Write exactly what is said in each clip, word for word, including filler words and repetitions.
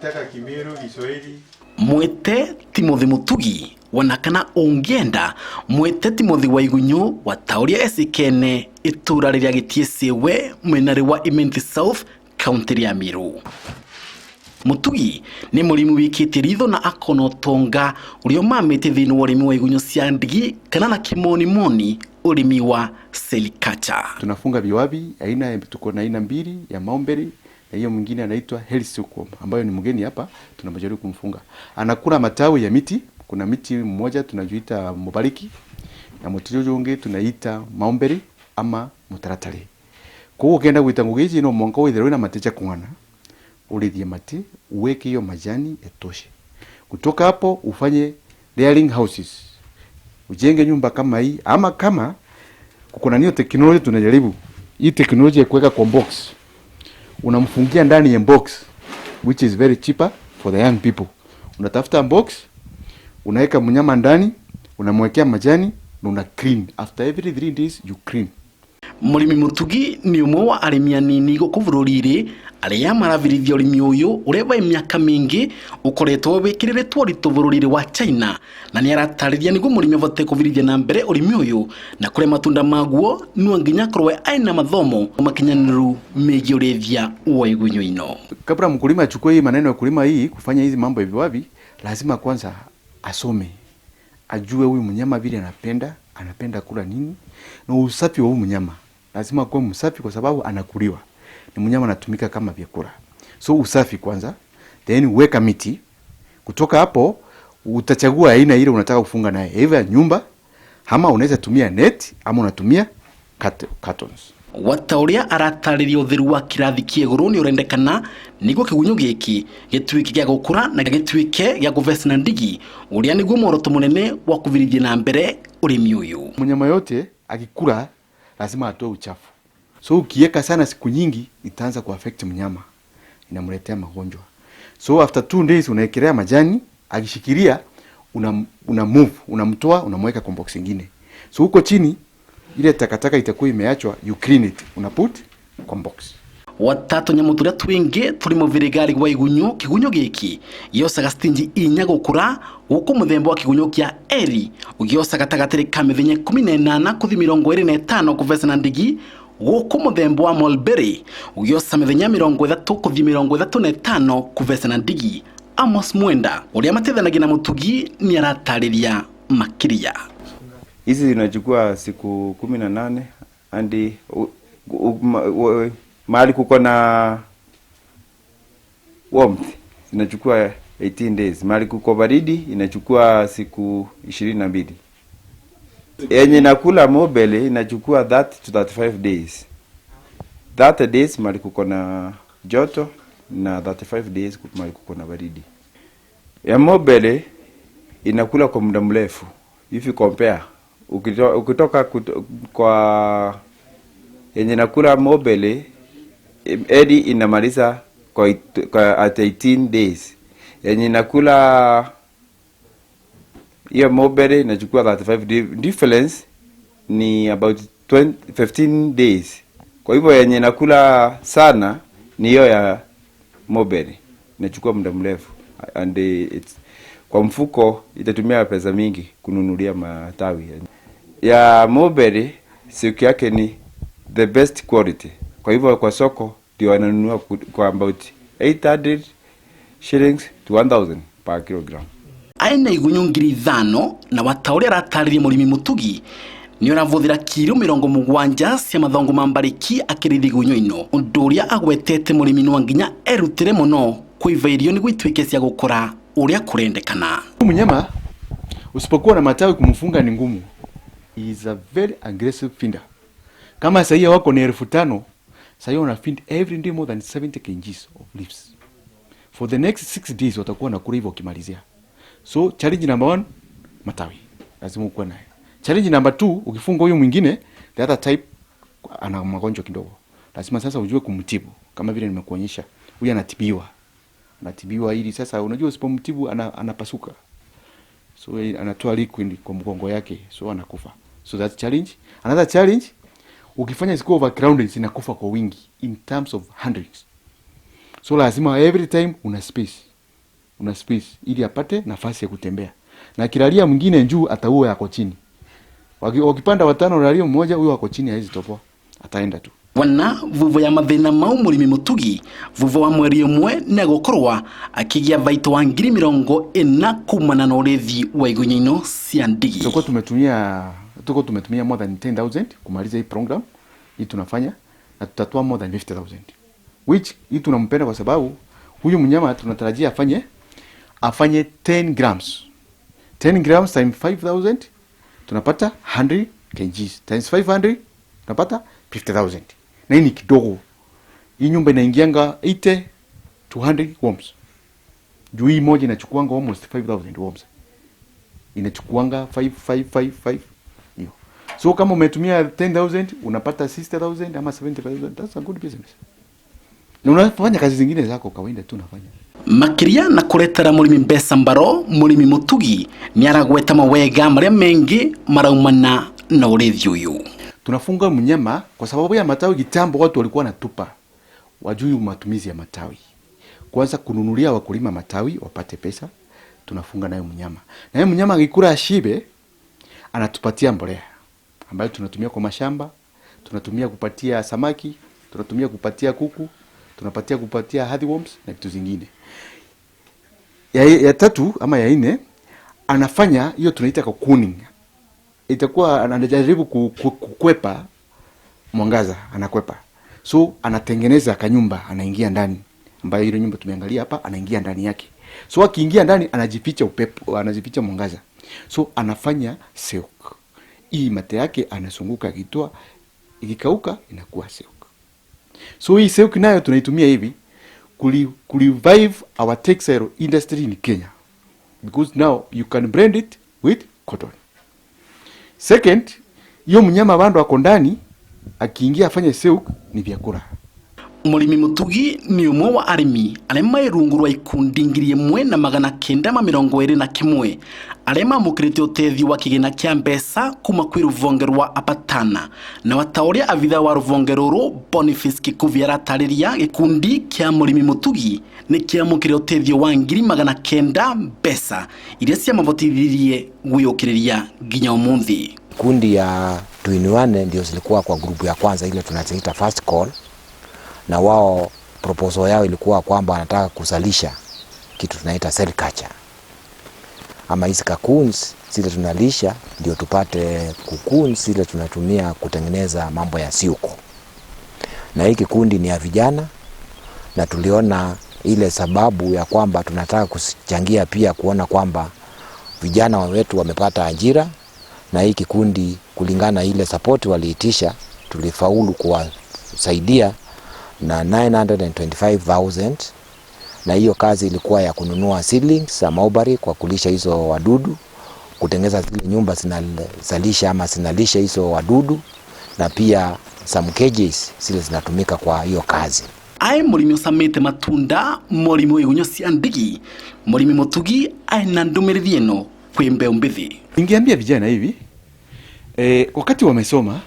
Taka Kimiru, Kiswahili. Mwite Timothy Mutugi, wana kana ungienda, mwite Timothy wa Igunyu wa Tauria Esikene, itura riria Gitiisiwe, mwena ri wa Imenti South, kaunti ya Meru. Mutugi ni murimi wikitie ritho na akona utonga uria umamite thiini wa urimi wa igunyu cia ndigi, kana na kimonimoni urimi wa sericulture. Tunafunga viwavi aina, tuko na aina mbili ya mulberry, na hiyo mwingine anaitwa Hell's Silkworm, ambayo ni mgeni hapa, tunajaribu kumfunga. Anakula matawi ya miti. Kuna miti mmoja tunajuita mubariki, na muti juju ungi tunaita mulberry ama mutaratari. Koguo ukienda gwita ngugi iji, no mwanka withirwe wina mati ja kung'ana, urithie mati, uweke hiyo majani yatoshe. Kutoka hapo ufanye layering houses, ujenge nyumba kama hii, ama kama kuko na niyo teknolojia tunajaribu, hii teknolojia ya kuweka kwa box, unamfungia ndani ya box, which is very cheaper for the young people. Unatafuta box, unaweka mnyama ndani, unamwekea majani na una clean. After every three days you clean. Murimi Mutugi ni umwe wa arimi anini guku bururi-ri, aria maravirithia urimi uyu uria bai miaka mingi ukoretwo wikiriritwo uritu bururi-ri wa China, na ni aratariria niguo murimi avote kuvirithia na mbere urimi uyu na kuria matunda maguo, nwa nginya akorwe aina mathomo makinyaniru megii urithia wa igunyu ino. Kabla mkulima achukue hii maneno ya kulima hii, kufanya hizi mambo ya viwavi, lazima kwanza asome, ajue huyu mnyama vile anapenda, anapenda kula nini, na usafi wa huyu mnyama. Lazima kuwe msafi kwa sababu anakuliwa. Ni mnyama anatumika kama vyakula. So usafi kwanza, then weka miti. Kutoka hapo, utachagua aina ile unataka kufunga naye. Either nyumba, ama unaweza tumia net, ama unatumia cut-, cartons. Wata uria aratariria, utheru wa kirathi kia iguru ni urendekana niguo kigunyu giki gituike gia gukura na gituike gia kuvecana ndigi, uria niguo mworoto munene wa kuvirithia na mbere urimi uyu. Mnyama yote akikula lazima atoe uchafu. So ukiweka sana siku nyingi, itaanza kuaffect mnyama, inamletea magonjwa. So after two days unaekelea majani, akishikilia, una, una move, unamtoa, unamweka kwa box ingine. So huko chini, ile takataka itakuwa imeachwa, you clean it, una put kwa box. Wata tunyamu turia twingi turi muviriga-ri wa igunyu, kigunyu giki giosaga stinji inya gukura, guku muthemba wa kigunyu kia eri ugiosa gatagati ka mithenya ikumi na inana kuthi mirongo iri na itano kuvecana ndigi, guku muthemba wa mulberry ugiosa mithenya mirongo ithatu kuthi mirongo ithatu na itano kuvecana ndigi. Amos Mwenda, uria matethanagia na Mutugi, ni aratariria makiria. Hizi zinachukua siku kumi na nane, and, u-, u-, ma-, u-, mahali kuko na warmth inachukua eighteen days. Mahali kuko baridi inachukua siku ishirini na mbili. Yenye inakula mulberry inachukua thirty to thirty-five days. Thirty days mahali kuko na joto na thirty-five days mahali kuko na baridi. Ya mulberry inakula kwa muda mrefu. If you compare, ukito-, ukitoka kuto-, kwa yenye nakula mulberry, em, eri inamaliza kwa it-, kwa at eighteen days. Yenye nakula hiyo mulberry inachukua thirty-five day, difference ni about twenty, fifteen days. Kwa hivyo yenye nakula sana ni hiyo ya mulberry, inachukua muda mrefu, and, eh, it's, kwa mfuko itatumia pesa mingi kununulia matawi. Ya mulberry, silk yake ni the best quality, kwa hivyo kwa soko ndio wananunua ku-, kwa about eight hundred shillings to one thousand per kilogram. Aina igunyu ngiri ithano, na wata uria arataririe murimi Mutugi, ni uravuthira kiro mirongo mugwanja cia mathongo ma mbariki akirithi igunyu ino, undu uria agwetete murimi nwa nginya erutire mono kwiva irio niguo ituike cia gukura uria kurendekana. Mnyama usipokuwa na matawi kumfunga ni ngumu. He is a very aggressive feeder. Kama sahii wako ni elfu tano, sahii wana feed every day more than seventy kilograms of leaves. For the next six days watakuwa wanakula hivyo wakimalizia. So challenge number one, matawi. Lazima ukuwe naye. Challenge number two, ukifunga huyo mwingine, the other type ana magonjwa kidogo. Lazima sasa ujue kumtibu, kama vile nimekuonyesha. Huyu anatibiwa. Anatibiwa ili sasa, unajua usipomtibu ana-, anapasuka. So, eh, anatoa liquid kwa mgongo yake, so anakufa. So that's challenge. Another challenge, ukifanya zikuwa overcrowded, zinakufa kwa wingi in terms of hundreds. So lazima every time una space. Kuna space ili apate nafasi ya kutembea. Na akilalia mwingine juu, ataua yako chini. Waki-, wakipanda watano, lalia mmoja, huyo ako chini hawezi toboa. Ataenda tu. Wana vuvo ya mathina mau, murimi Mutugi, vuvo wa mweri umwe ni agukorwa akigia baito wa ngiri mirongo ina kuumana na urithi wa igunya ino cia ndigi. Tutakuwa tumetumia, tutakuwa tumetumia more than ten thousand kumaliza hii program hii tunafanya, na tutatoa more than fifty thousand. Which hii tunampenda kwa sababu huyu mnyama tunatarajia afanye, afanye ten grams. Ten grams times five thousand, tunapata hundred kilograms. Times five hundred, tunapata fifty thousand. Na hii ni kidogo. Hii nyumba inaingianga eighty to hundred worms. Juu hii moja inachukuanga almost five thousand worms. Inachukuanga five, five, five, five. Hiyo. So kama umetumia ten thousand, unapata sixty thousand ama seventy thousand. That's a good business. Na unafanya kazi zingine zako kawaida tu unafanya. Makiria na kuretera murimi mbeca mbaro, murimi Mutugi ni aragweta mawega maria mengi maraumana na urithi uyu. Tunafunga mnyama kwa sababu ya matawi. Kitambo watu walikuwa wanatupa, wajui matumizi ya matawi. Kwanza kununulia wakulima matawi wapate pesa, tunafunga nayo mnyama. Na yeye mnyama akikula ashibe, anatupatia mbolea ambayo tunatumia kwa mashamba, tunatumia kupatia samaki, tunatumia kupatia kuku, tunapatia kupatia earthworms na vitu zingine. Ya, ya tatu ama ya nne, anafanya hiyo tunaita cocooning. Itakuwa anajaribu ku-, ku-, kukwepa mwangaza, anakwepa. So, anatengeneza kanyumba, anaingia ndani, ambayo ile nyumba tumeangalia hapa, anaingia ndani yake. So, akiingia ndani, anajificha upepo, anajificha mwangaza. So, anafanya silk. Hii mate yake anazunguka akitoa, ikikauka, inakuwa silk. So, hii silk nayo tunaitumia hivi, kuli-, kurevive our textile industry in Kenya. Because now you can blend it with cotton. Second, hiyo mnyama bado ako ndani, akiingia afanye silk ni vyakula. Murimi Mutugi ni umwe wa arimi aria mai rungu rwa ikundi ngiri imwe na magana kenda ma mirongo iri na kimwe aria mamukirite utethio wa kigina kia mbeca kuma kwi ruvonge rwa Abatana. Na ta uria abitha wa ruvonge ruru Boniface Kikuvi aratariria, gikundi kia murimi Mutugi ni kiamukire utethio wa ngiri magana kenda mbeca iria ciamavotithirie gwiyukiriria nginya umunthi. Kundi ya Twin One ndio zilikuwa kwa grupu ya kwanza ile tunaziita first call, na wao proposal yao ilikuwa kwamba wanataka kuzalisha kitu tunaita cell culture. Ama hizi cocoons zile tunalisha ndio tupate cocoons zile tunatumia kutengeneza mambo ya siuko. Na hii kikundi ni ya vijana, na tuliona ile sababu ya kwamba tunataka kuchangia pia kuona kwamba vijana wa wetu wamepata ajira, na hii kikundi, kulingana na ile support waliitisha, tulifaulu kuwasaidia na nine hundred and twenty-five thousand, na hiyo kazi ilikuwa ya kununua seedlings za mulberry kwa kulisha hizo wadudu, kutengeneza zile nyumba zinazalisha ama zinalisha hizo wadudu, na pia some cages zile zinatumika kwa hiyo kazi. Ae murimi ucamite matunda, murimi wa igunyo cia ndigi, murimi Mutugi ae na ndumiriri ino kwi mbeu mbithi. Ningeambia vijana hivi, eh, wakati wamesoma,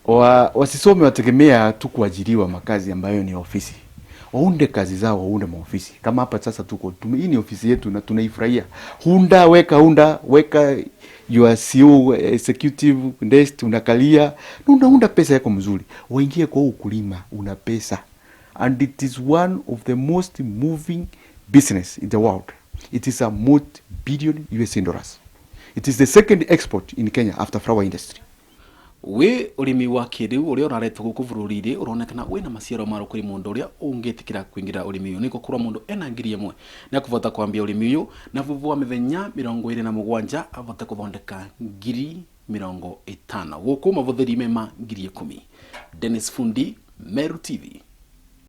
wa-, wasisome wategemea tu kuajiriwa makazi ambayo ni ofisi. Waunde kazi zao, waunde maofisi. Kama hapa sasa tuko, tume-, hii ni ofisi yetu na tunaifurahia. Unda, weka, unda, weka your C E O, executive desk, unakalia, na unaunda pesa yako mzuri. Waingie kwa ukulima, una pesa. And it is one of the most moving business in the world. It is a multi-billion U S A dollars. It is the second export in Kenya after flower industry. Wi urimi wa kiriu uria uraretwo guku bururi-ini uronekana wina maciaro maru kuri mundu uria ungitikira kwingira urimi uyu. Ni gukorwa mundu ena ngiri imwe ni akuvota kwambia urimi uyu, na vuvu wa mithenya mirongo iri na mugwanja avote kuthondeka ngiri mirongo itano. Guku mavuthiri me ma ngiri ikumi. Dennis Fundi, Meru T V.